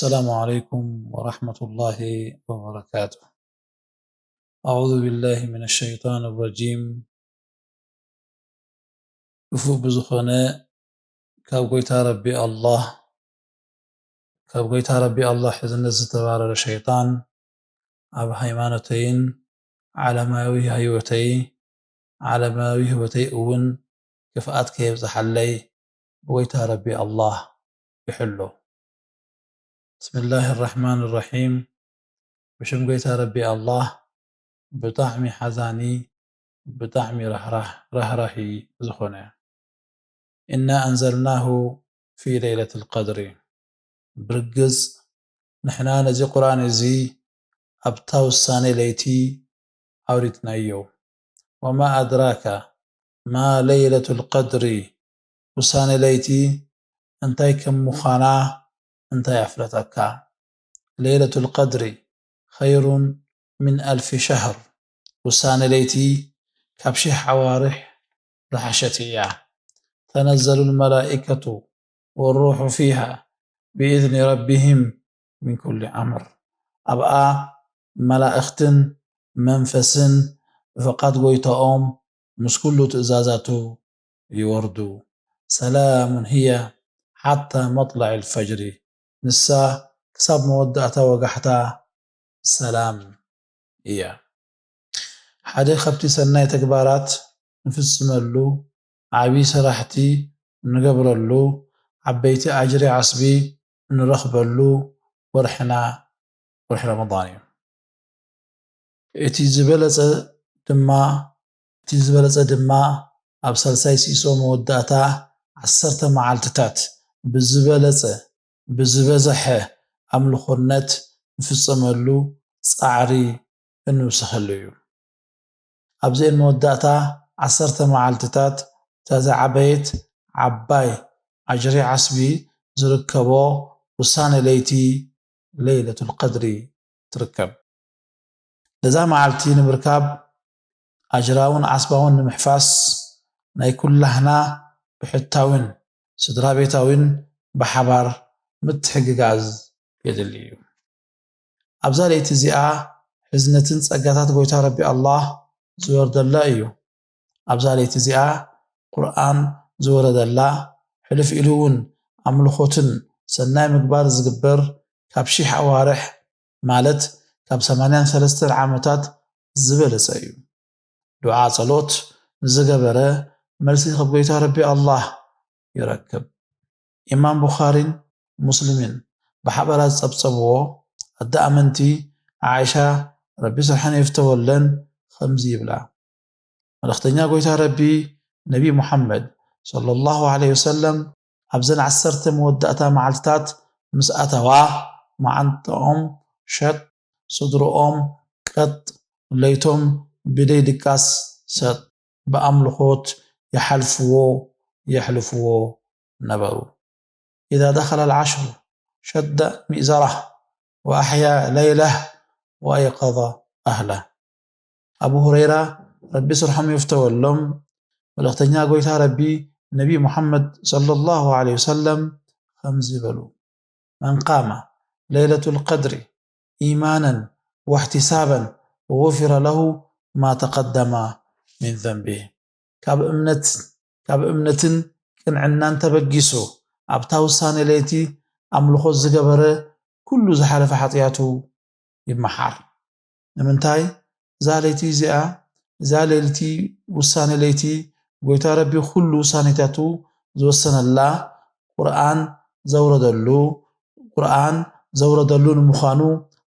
السلام عليكم ورحمة الله وبركاته. أعوذ بالله من الشيطان الرجيم. ክፉእ ብዝኾነ ካብ ጎይታ ረቢ ኣላህ ካብ ጎይታ ረቢ ኣላህ ሕዝነት ዝተባረረ ሸይጣን ኣብ ሃይማኖተይን ዓለማዊ ህይወተይ ዓለማዊ ህይወተይ እውን ክፍኣት ከየብፅሓለይ ብጎይታ ረቢ ኣላህ ይሕሎ። ብስምላህ ራሕማን ራሒም። ብሽም ጎይታ ረቢ ኣላህ ብጣዕሚ ሓዛኒ ብጣዕሚ ራህራህ ራህራሂ ዝኾነ። إنا أنزلناه في ليلة القدر. ብርግጽ ንሕና ነዚ ቁርኣን እዚ ኣብታ ውሳኔ ለይቲ ኣውሪድናዮ። وما أدراك ما ليلة القدر. ውሳኔ ለይቲ እንታይ ከም ምዃና እንታይ ኣፍለጠካ? ليلة القدر خير من ألف شهر. ውሳኔ ለይቲ ካብ ሽሕ ኣዋርሕ ዝሓሸት እያ። تنزل الملائكة والروح فيها بإذن ربهم من كل أمر. ኣብኣ መላእኽትን መንፈስን ብፍቓድ ጎይታኦም ምስ ኩሉ ትእዛዛቱ ይወርዱ። سلام هي حتى مطلع الفجر. ንሳ ክሳብ መወዳእታ ወጋሕታ ሰላም እያ። ሓደ ካብቲ ሰናይ ተግባራት ንፍጽመሉ፣ ዓቢ ስራሕቲ ንገብረሉ፣ ዓበይቲ ኣጅሪ ዓስቢ እንረኽበሉ ወርሕና ወርሒ ረመዳን እዩ። እቲ ዝበለጸ ድማ እቲ ዝበለጸ ድማ ኣብ ሳልሳይ ሲሶ መወዳእታ ዓሰርተ መዓልትታት ብዝበለጸ ብዝበዘሐ ኣምልኾነት ንፍጸመሉ ጻዕሪ እንውስኸሉ እዩ። ኣብዚኤን መወዳእታ ዓሰርተ መዓልትታት እታ ዝዓበየት ዓባይ ኣጅሪ ዓስቢ ዝርከቦ ውሳነ ለይቲ ለይለቱል ቀድሪ ትርከብ። ነዛ መዓልቲ ንምርካብ ኣጅራውን ዓስባውን ንምሕፋስ ናይ ኩላህና ብሕታዊን ስድራ ቤታዊን ብሓባር ምትሕግጋዝ የድሊ እዩ። ኣብዛ ለይቲ እዚኣ ሕዝነትን ጸጋታት ጎይታ ረቢ ኣላህ ዝወርደላ እዩ። ኣብዛ ለይቲ እዚኣ ቁርኣን ዝወረደላ፣ ሕልፍ ኢሉ እውን ኣምልኾትን ሰናይ ምግባር ዝግበር ካብ ሺሕ ኣዋርሕ ማለት ካብ ሰማንያን ሰለስተን ዓመታት ዝበለጸ እዩ። ዱዓ ጸሎት ንዝገበረ መልሲ ካብ ጎይታ ረቢ ኣላህ ይረክብ። ኢማም ቡኻሪን ሙስሊምን ብሓበራ ዝጸብጸብዎ ኣደ ኣመንቲ ዓኢሻ ረቢ ስርሐን ይፍተወለን ከምዚ ይብላ። መልእኽተኛ ጎይታ ረቢ ነቢ ሙሓመድ ሰለላሁ ዐለይሂ ወሰለም ኣብዘን ዓሰርተ መወዳእታ መዓልትታት ምስ ኣተዋ መዓንጥኦም ሸጥ፣ ስድርኦም ቀጥ፣ ለይቶም ብደይ ድቃስ ሰጥ ብኣምልኾት ይሓልፍዎ የሕልፍዎ ነበሩ። إذا دخل العشر شد مئزره وأحيا ليله وأيقظ أهله. ኣቡ ሁረይራ ረቢ ስርሖም ይፍተወሎም፣ መልእኽተኛ ጎይታ ረቢ ነቢ ሙሓመድ ሰለላሁ ዐለይሂ ወሰለም ከምዚ በሉ፣ من قام ليلة القدر إيمانا واحتسابا غفر له ما تقدم من ذنبه. ካብ እምነት ካብ እምነትን ቅንዕናን ተበጊሱ ኣብታ ውሳኔ ለይቲ ኣምልኾት ዝገበረ ኩሉ ዝሓለፈ ሓጥያቱ ይመሓር። ንምንታይ? እዛ ለይቲ እዚኣ እዛ ለይቲ ውሳኔ ለይቲ ጎይታ ረቢ ኩሉ ውሳኔታቱ ዝወሰነላ ቁርኣን ዘውረደሉ ቁርኣን ዘውረደሉ ንምዃኑ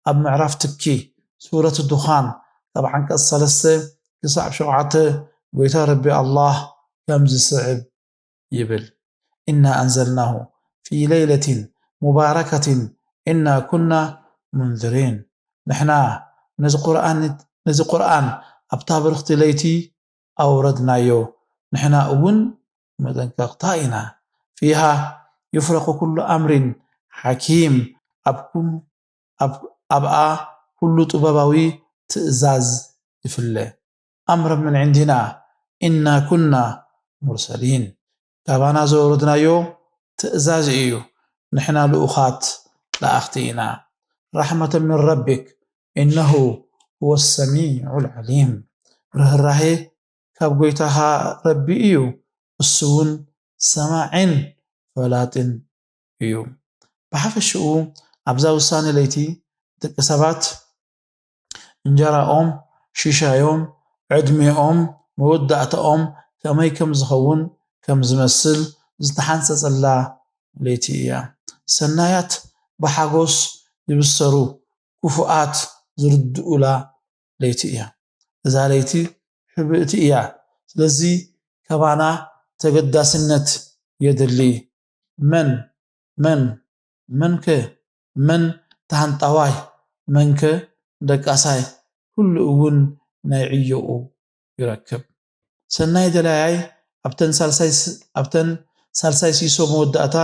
ኣብ ምዕራፍ ትኪ ሱረት ዱኻን ካብ ዓንቀጽ ሰለስተ ክሳብ ሸውዓተ ጎይታ ረቢ ኣላህ ከምዚ ስዕብ ይብል፣ إنا أنزلناه في ليلة مباركة إنا كنا منذرين. ንሕና ነዚ ቁርኣን ነዚ ቁርኣን ኣብታ ብርኽቲ ለይቲ ኣውረድናዮ፣ ንሕና እውን መጠንቀቕታ ኢና። فيها يفرق كل أمر حكيم ኣብ ኩሉ ኣብኣ ኩሉ ጥበባዊ ትእዛዝ ይፍለ። أمرا من عندنا إنا كنا مرسلين ካባና ዘወረድናዮ ትእዛዝ እዩ። ንሕና ልኡኻት ለኣኽቲ ኢና። ራሕመተ ምን ረቢክ፣ ኢነሁ ሁወ ሰሚዑል ዓሊም። ርህራሄ ካብ ጎይታኻ ረቢ እዩ፣ እሱ እውን ሰማዕን ፈላጥን እዩ። ብሓፈሽኡ ኣብዛ ውሳኔ ለይቲ ደቂ ሰባት እንጀራኦም፣ ሽሻዮም፣ ዕድሜኦም፣ መወዳእታኦም ከመይ ከም ዝኸውን ከም ዝመስል ዝተሓንጸጸላ ለይቲ እያ። ሰናያት ብሓጎስ ይብሰሩ፣ ክፉኣት ዝርድኡላ ለይቲ እያ። እዛ ለይቲ ሕብእቲ እያ። ስለዚ ካባና ተገዳስነት የድሊ። መን መን መንከ መን ተሃንጣዋይ መንከ ደቃሳይ፣ ኩሉ እውን ናይ ዕዮኡ ይረክብ። ሰናይ ደላያይ ኣብተን ሳልሳይ ስ- ኣብተን ሳልሳይ ሲሶ መወዳእታ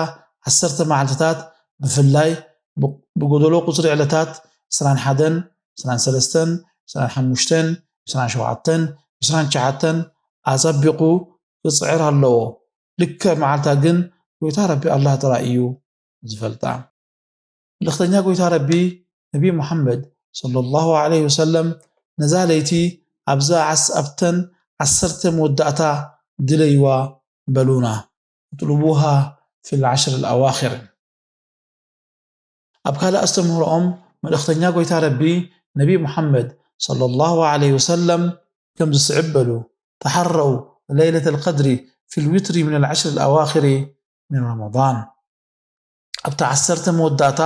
ዓሰርተ መዓልትታት ብፍላይ ብ- ብጎደሎ ቁፅሪ ዕለታት ዕስራን ሓደን፣ ዕስራን ሰለስተን፣ ዕስራን ሓሙሽተን፣ ዕስራን ሸውዓተን፣ ዕስራን ትሽዓተን ኣጸቢቑ ክጽዕር ኣለዎ። ልክዕ መዓልታ ግን ጎይታ ረቢ ኣላህ ጥራይ እዩ ዝፈልጣ። መልእኽተኛ ጎይታ ረቢ ነቢ ሙሓመድ ሰለላሁ ዐለይሂ ወሰለም ነዛ ለይቲ ኣብዛ ዓስ ኣብተን ዓሰርተ መወዳእታ ድለይዋ በሉና። እጥሉቡሃ ፊል ዓሽር ኣልኣዋኺር። ኣብ ካልእ ኣስተምህሮኦም መልእኽተኛ ጎይታ ረቢ ነቢ ሙሓመድ ሰለላሁ ዐለይሂ ወሰለም ከም ዝስዕብ በሉ። ተሓረው ለይለተል ቀድሪ ፊል ዊትሪ ሚነል ዓሽር ኣልኣዋኺሪ ሚን ረመዳን። ኣብታ ዓሰርተ መወዳእታ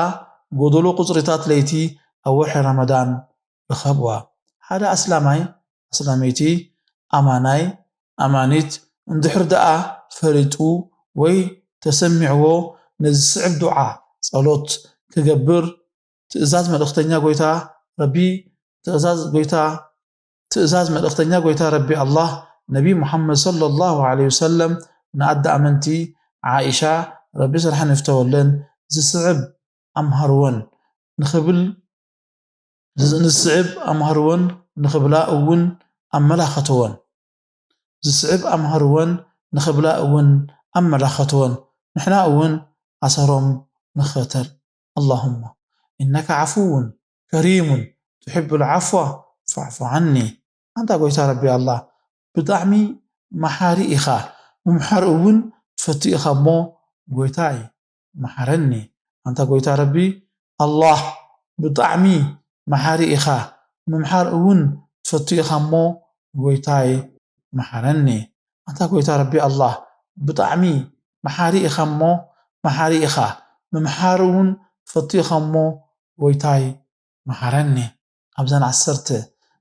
ጎደሎ ቁጽሪታት ለይቲ ኣብ ወርሒ ረመዳን ርኸብዋ። ሓደ ኣስላማይ፣ ኣስላመይቲ፣ ኣማናይ፣ ኣማኒት እንድሕር ደኣ ፈሊጡ ወይ ተሰሚዕዎ ነዚ ዝስዕብ ዱዓ፣ ጸሎት፣ ክገብር ትእዛዝ መልእኽተኛ ጎይታ ረቢ ትእዛዝ ጎይታ ትእዛዝ መልእኽተኛ ጎይታ ረቢ ኣላህ ነቢ ሙሓመድ ሰለላሁ ዐለይሂ ወሰለም ንኣደ ኣመንቲ ዓኢሻ ረቢ ስርሐን ይፍተወለን ዝስዕብ ኣምሃርወን ንኽብል ዝስዕብ ኣምሃርወን ንኽብላ እውን ኣመላኸተወን። ዝስዕብ ኣምሃርወን ንኽብላ እውን ኣመላኸተወን። ንሕና እውን ኣሰሮም ንኸተል። ኣላሁማ ኢነካ ዓፉውን ከሪሙን ትሕብል ዓፍዋ ፈዕፉ ዓኒ። ኣንታ ጎይታ ረቢ ኣላህ ብጣዕሚ መሓሪ ኢኻ፣ ምምሓር እውን ትፈቱ ኢኻ እሞ ጎይታይ መሓረኒ። ኣንታ ጎይታ ረቢ ኣላህ ብጣዕሚ መሓሪ ኢኻ፣ ምምሓር እውን ትፈቱ ኢኻ እሞ ጎይታይ መሓረኒ። ኣንታ ጎይታ ረቢ ኣላህ ብጣዕሚ መሓሪ ኢኻ እሞ መሓሪ ኢኻ፣ ምምሓር እውን ትፈቱ ኢኻ እሞ ጎይታይ መሓረኒ። ኣብዘን ዓሰርተ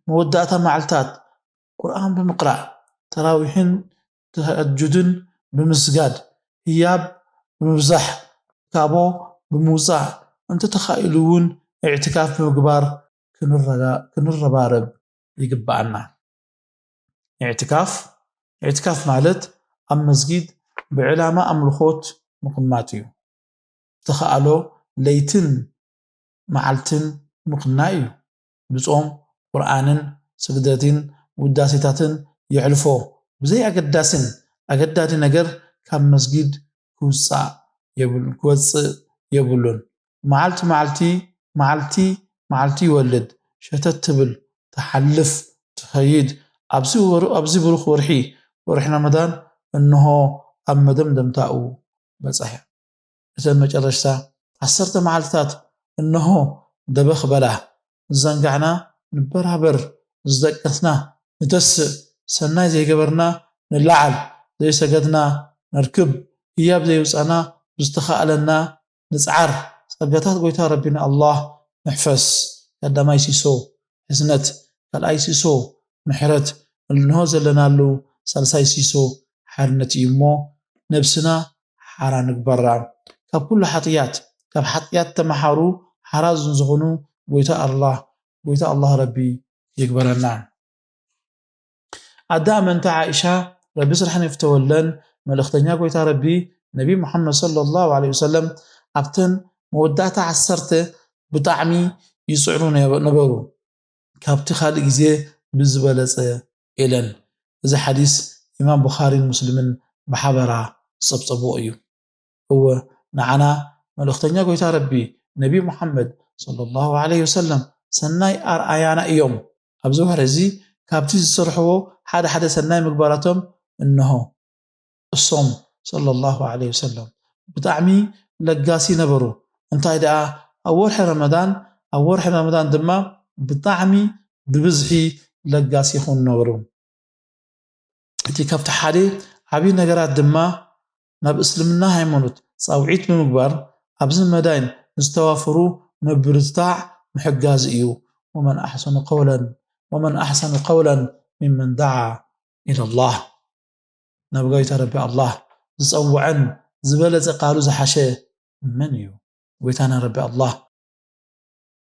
መወዳእታ መዓልታት ቁርኣን ብምቕራእ፣ ተራዊሕን ተሃጁድን ብምስጋድ፣ ህያብ ብምብዛሕ፣ ካቦ ብምውፃእ፣ እንተተኻኢሉ እውን ኢዕትካፍ ብምግባር ክንረጋ- ክንረባረብ ይግበኣና። ኢዕትካፍ ኢዕትካፍ ማለት ኣብ መስጊድ ብዕላማ ኣምልኾት ምቕማጥ እዩ። ዝተኸኣሎ ለይትን መዓልትን ምቕናይ እዩ። ብጾም፣ ቁርኣንን ስግደትን ውዳሴታትን የሕልፎ። ብዘይ ኣገዳስን ኣገዳዲ ነገር ካብ መስጊድ ክውጻእ የብሉን፣ ክወጽእ የብሉን። መዓልቲ መዓልቲ መዓልቲ መዓልቲ ይወልድ፣ ሸተት ትብል፣ ትሓልፍ፣ ትኸይድ። ኣብዚ ወር- ኣብዚ ብሩኽ ወርሒ፣ ወርሒ ረመዳን፣ እንሆ ኣብ መደምደምታኡ በጸሐ። እተን መጨረሽታ ዓሰርተ መዓልትታት እንሆ ደበኽ በላ። ዝዘንጋዕና ንበራበር፣ ዝደቀስና ንተስእ፣ ሰናይ ዘይገበርና ንለዓል፣ ዘይሰገድና ነርክብ፣ ህያብ ዘየውጻና ብዝተኻእለና ንጽዓር። ጸጋታት ጎይታ ረቢና ኣላህ ንሕፈስ። ቀዳማይ ሲሶ ሕስነት፣ ካልኣይ ሲሶ ምሕረት፣ እንሆ ዘለናሉ ሳልሳይ ሲሶ ሓርነት እዩ እሞ ነብስና ሓራ ንግበራ። ካብ ኩሉ ሓጥያት፣ ካብ ሓጥያት ተመሓሩ ሓራ ዝኾኑ ጎይታ ኣላህ፣ ጎይታ ኣላህ ረቢ ይግበረና። ኣደ ኣመንቲ ዓኢሻ ረቢ ስርሐን ይፍተወለን መልእኽተኛ ጎይታ ረቢ ነቢ ሙሓመድ ሰለላሁ ዐለይሂ ወሰለም ኣብተን መወዳእታ ዓሰርተ ብጣዕሚ ይጽዕሩ ነበሩ። ካብቲ ካልእ ግዜ ብዝበለጸ ኢለን። እዚ ሓዲስ ኢማም ቡኻሪን ሙስሊምን ብሓበራ ዝጸብጸብዎ እዩ። እወ ንዓና መልእኽተኛ ጎይታ ረቢ ነቢ ሙሓመድ ሰለላሁ ዐለይሂ ወሰለም ሰናይ ኣርኣያና እዮም። ኣብዚ ወርሒ እዚ ካብቲ ዝሰርሕዎ ሓደ ሓደ ሰናይ ምግባራቶም እንሆ። እሶም ሰለላሁ ዐለይሂ ወሰለም ብጣዕሚ ለጋሲ ነበሩ። እንታይ ደኣ ኣብ ወርሒ ረመዳን፣ ኣብ ወርሒ ረመዳን ድማ ብጣዕሚ ብብዝሒ ለጋሲ ይኾኑ ነበሩ። እቲ ካብቲ ሓደ ዓብዪ ነገራት ድማ ናብ እስልምና ሃይማኖት ፃውዒት ብምግባር ኣብዚ መዳይ ንዝተዋፈሩ ምብርትታዕ ምሕጋዝ እዩ። ወመን ኣሕሰኑ ቀውለን ወመን ኣሕሰኑ ቀውለን ሚመን ደዓ ኢለላህ። ናብ ጎይታ ረቢ ኣላህ ዝጸውዐን ዝበለጸ ቃሉ ዝሓሸ መን እዩ? ጎይታና ረቢ ኣላህ።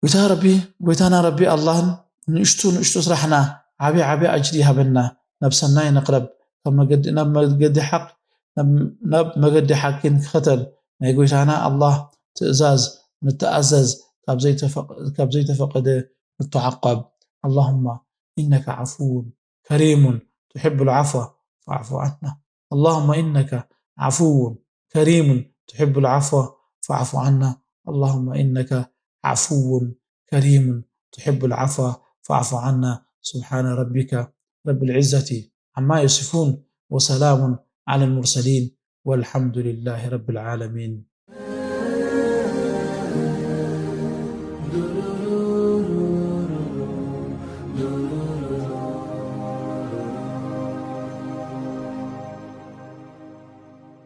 ጎይታ ረቢ፣ ጎይታና ረቢ ኣላህን ንእሽቱ ንእሽቱ ስራሕና ዓቢ ዓቢ ኣጅሪ ይሃበና። ናብ ሰናይ ንቕረብ፣ ካብ መገዲ፣ ናብ መገዲ ሓቅ፣ ናብ፣ ናብ መገዲ ሓቂ ንክኸተል፣ ናይ ጎይታና ኣላህ ትእዛዝ ንተኣዘዝ፣ ካብ ዘይተፈቅ-፣ ካብ ዘይተፈቀደ ንተዓቆብ። ኣላሁማ ኢነካ ዓፉውን ከሪሙን ትሕቡ ልዓፍወ ፈዕፉ ዓና። ኣላሁማ ኢነካ ዓፉውን ከሪሙን ትሕቡ ልዓፍወ ፈዕፉ ዓና። ኣላሁማ ኢነካ ዓፉውን ከሪሙን ትሕቡ ልዓፍወ ፈዕፉ ዓና። ስብሓነ ረቢከ ረቢ ልዕዘቲ ዓማ የሲፉን ወሰላሙን ዓላ ልሙርሰሊን ወልሓምዱ ልላሂ ረቢ ልዓለሚን።